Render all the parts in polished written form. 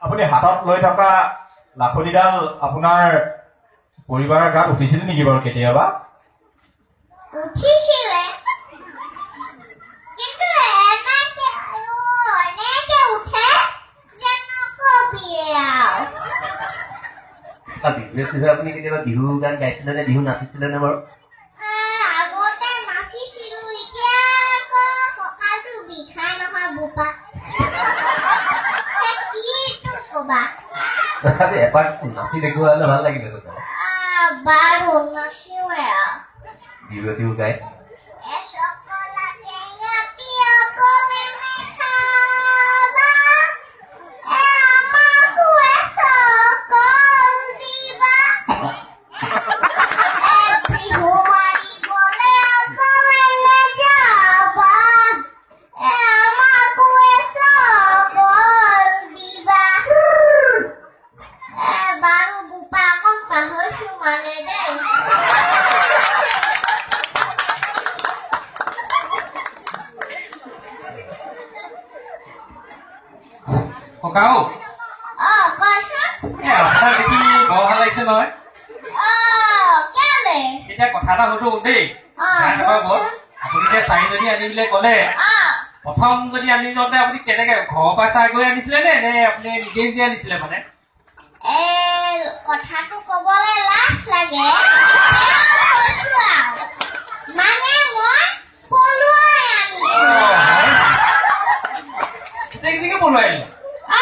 আপুনি হাতত লৈ থকা লাখুটিডাল আপোনাৰ পৰিবাৰৰ গাত উঠিছিল নেকি বাৰু কেতিয়াবা? উঠিছিলে, কিন্তু এনেকে আৰু এনেকে উঠে যে নকবিয়ে আৰু। বিহুৱে চিহুৱে আপুনি কেতিয়াবা বিহু গান গাইছিলে নে, বিহু নাচিছিলে নে বাৰু? আগতে নাচিছিলো, এতিয়া আকৌ কঁকালটো বিষাই নহয় বোপা। কিটো কবা। তথাপি এপাক নাচি দেখুওৱা হ'লে ভাল লাগিলে। বাৰু, নাচিওৱে আৰু। বিহু এটিও গাই। এচকলা টেঙাটি অকলে নেখাবা, এ আমাকো এচকল দিবা, এ বিহু মাৰিবলে অকলে নেযাবা, এ আমাকো এচকল দিবা। এ বাৰু বোপা, অকণ পাহৰিছো মানে দেই। ককা ঔ। অ, কচোন। এ আপোনাক দেখি বৰ ভাল লাগিছে নহয়। অ, কেলে? এতিয়া কথা এটা সুধো দেই। অ। বেয়া নাপাব। সুধচোন। আপুনি এতিয়া চাৰিজনী আনিবলৈ ক'লে, প্ৰথম যদি আনি যাওঁতে আপুনি কেনেকে ঘৰৰ পৰা চাই গৈ আনিছিলে নে, নে আপুনি নিজে নিজে আনিছিলে মানে? এ কথাটো ক'বলৈ লাজ লাগে, তেওঁ কৈছো আৰু, মানে মই পলুৱাই আনিছো। গোটেইকেইজনীকে পলুৱাই আনিলে? অ।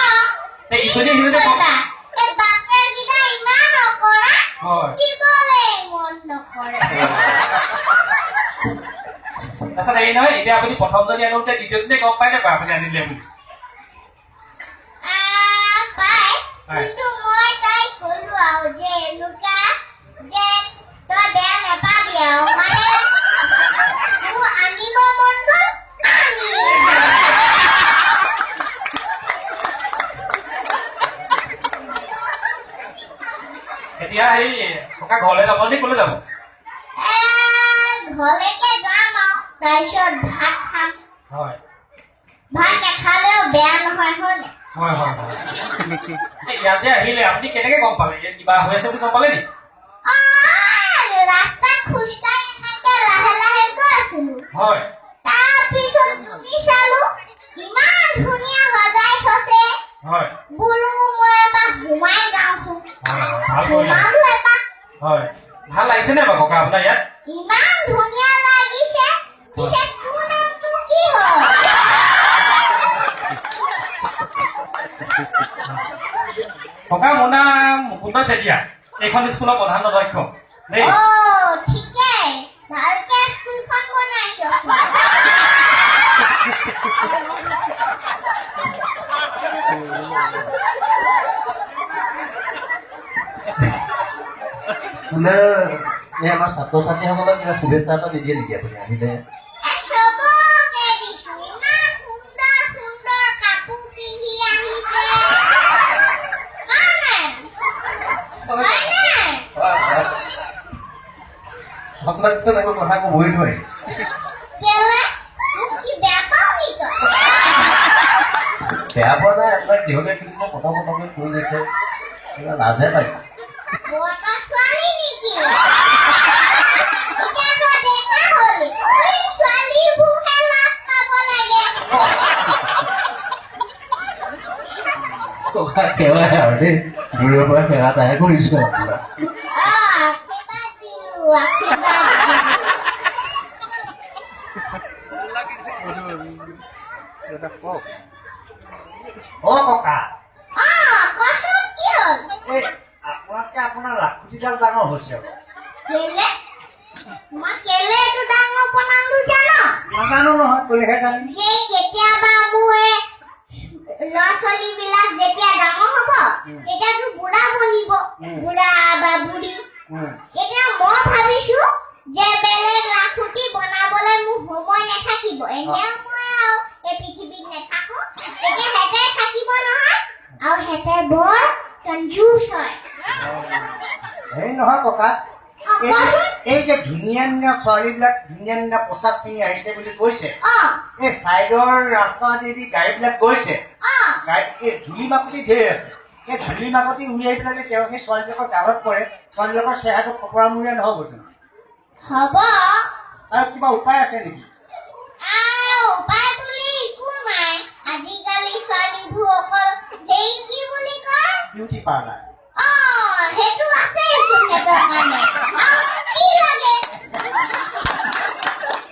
এই ইজনীয়ে সিজনীয়ে কৰিবা? এই বাপেৰকেইটা ইমান অকৰা, শিকিবলৈ মন নকৰে। তাৰপিছত হেৰি নহয়, এতিয়া আপুনি প্ৰথমজনী আনোতে দ্বিতীয়জনীয়ে গম পাই নাপায় আপুনি আনিলে বুলি? আহ, পাই। পাই। কিন্তু মই তাইক ক'লো আৰু যে এনেকুৱা যে তই বেয়া নাপাবি আৰু, মানে মোৰ আনিব মন গ'ল, আনিলো। এতিয়া সেই ককা ঘৰলৈ যাব নে ক'লৈ যাব? এ ঘৰলৈকে যাম আৰু তাৰপিছত ভাত খাম। ভাত নাখালেও বেয়া নহয়, হয় নাই? হয় হয় হয়। এই ইয়াত যে আহিলে আপুনি কেনেকে গম পালে? ইয়াত কিবা হৈ আছে বুলি গম পালে নি? আহ, ৰাস্তাত খোজকাঢ়ি এনেকে লাহে লাহে গৈ আছিলো। তাৰপিছত জুমি চালো, ইমান ধুনীয়া সজাই থৈছে। বোলো মই এবাৰ সোমাই যাওঁচোন। হয় হয়, ভাল কৰিলে। সোমালো এপাক। হয়, ভাল লাগিছে নে বাৰু ককা আপোনাৰ ইয়াত? ইমান ধুনীয়া লাগিছে। পিছে তোৰ নামটো কি হয়? ককা, মোৰ নাম মুকুন্দ চেতিয়া, এইখন স্কুলৰ প্ৰধান অধ্যক্ষ দেই। অ, ঠিকেই, ভালকে স্কুলখন বনাইছ। আপোনাৰ এই আমাৰ ছাত্ৰ ছাত্ৰীসকলক কিবা শুভেচ্ছা এটা নিদিয়ে নেকি আপুনি আহিলে? এ চবকে দিছো, ইমান সুন্দৰ সুন্দৰ কাপোৰ পিন্ধি আহিছে, হয় নাই? হয় নাই? আপোনাকতো একো কথা ক'বই নোৱাৰি। কেলে, মোক কি বেয়া পাও নি তই? বেয়া পোৱা নাই, আপোনাক যিহঁতে কিবা কথা পটককৈ কৈ গৈছে, কিবা লাজহে পাইছে। বৰ্তা ছোৱালী নেকি? এতিয়া তই ডেকা হলি, এই ছোৱালীবোৰহে লাজ পাব লাগে। ককা, সেৱাই আৰু দেই, দূৰৰ পৰা সেৱা এটাহে কৰিছো আপোনাক। অ, আশীৰ্বাদ দিলো, আশীৰ্বাদ দিলো। অ ককা। অ, কচোন, কি হ'ল? এই আপোনাতকে আপোনাৰ লাখুটিডাল ডাঙৰ হৈছে অলপ। কেলে? মই কেলে এইটো ডাঙৰ বনালো জান? নাজানো নহয়, ক'লেহে জানিম। যে কেতিয়াবা মোৰ এই ল'ৰা ছোৱালী বিলাক যেতিয়া ডাঙৰ হ'ব, তেতিয়াতো বুঢ়া বনিব, বুঢ়া বা বুঢ়ী। এতিয়া মই ভাবিছো যে বেলেগ লাখুটি বনাবলৈ মোৰ সময় নাথাকিব, এনেও মই আৰু এই পৃথিৱীত নাথাকো, তেতিয়া হেঁতে থাকিব নহয়, আৰু হেঁতে বৰ কঞ্জুচ হয়। হেৰি নহয় ককা। অ, কচোন। এই যে ধুনীয়া ধুনীয়া ছোৱালীবিলাক ধুনীয়া ধুনীয়া পোচাক পিন্ধি আহিছে বুলি কৈছে, এই চাইডৰ ৰাস্তাদি গাড়ীবিলাক গৈছে, গাড়ী এই ধূলি মাকতি ধেৰ আছে, এই ধূলি মাকতি উৰি আহি পেলাই যে তেওঁ সেই ছোৱালীবিলাকৰ গালত পৰে, ছোৱালীবিলাকৰ চেহেৰাটো ফপৰামূৰীয়া নহ'ব জানো? হ'ব। আৰু কিবা উপায় আছে নেকি? উপায় বুলি একো নাই। আজিকালি ছোৱালীবোৰ অকল হেৰি কি বুলি কয়, বিউটি পাৰ্লাৰ। অ, সেইটো আছেইচোন, সেইটো কাৰণে আৰু কি লাগে?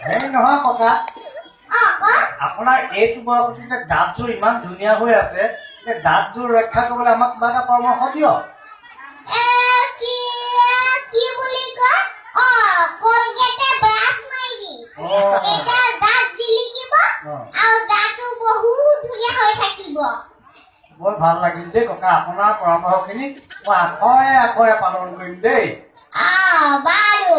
হেৰি নহয় ককা, অ কওক। আপোনাৰ এইটো বয়সতে যে দাঁতযোৰ ইমান ধুনীয়া হৈ আছে, এই দাঁতযোৰ ৰক্ষা কৰিবলৈ আমাক কিবা এটা পৰামৰ্শ দিয়ক। এ কি কি বুলি কয়, অ কলগেটে ব্ৰাছ মাৰিবি, তেতিয়া দাঁত জিলিকিব আৰু দাঁতো বহুত ধুনীয়া হৈ থাকিব। বৰ ভাল লাগিল দেই ককা, আপোনাৰ পৰামৰ্শখিনি মই আখৰে আখৰে পালন কৰিম দেই। বাৰু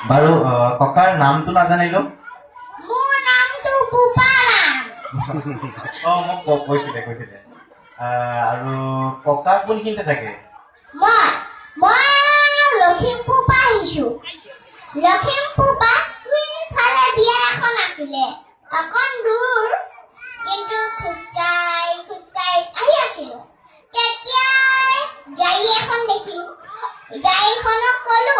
বাৰু, ককাৰ নামটো নাজানিলো। মোৰ নামটো বোপাৰাম। অ, মোক কৈছিলে কৈছিলে। আৰু ককা কোনখিনিতে থাকে? মই মই লখিমপুৰ পৰা আহিছো। লখিমপুৰ পৰা সেইফালে বিয়া এখন আছিলে, অকণ দূৰ, কিন্তু খোজকাঢ়ি খোজকাঢ়ি আহি আছিলো, তেতিয়াই গাড়ী এখন দেখিলো। গাড়ীখনক কলো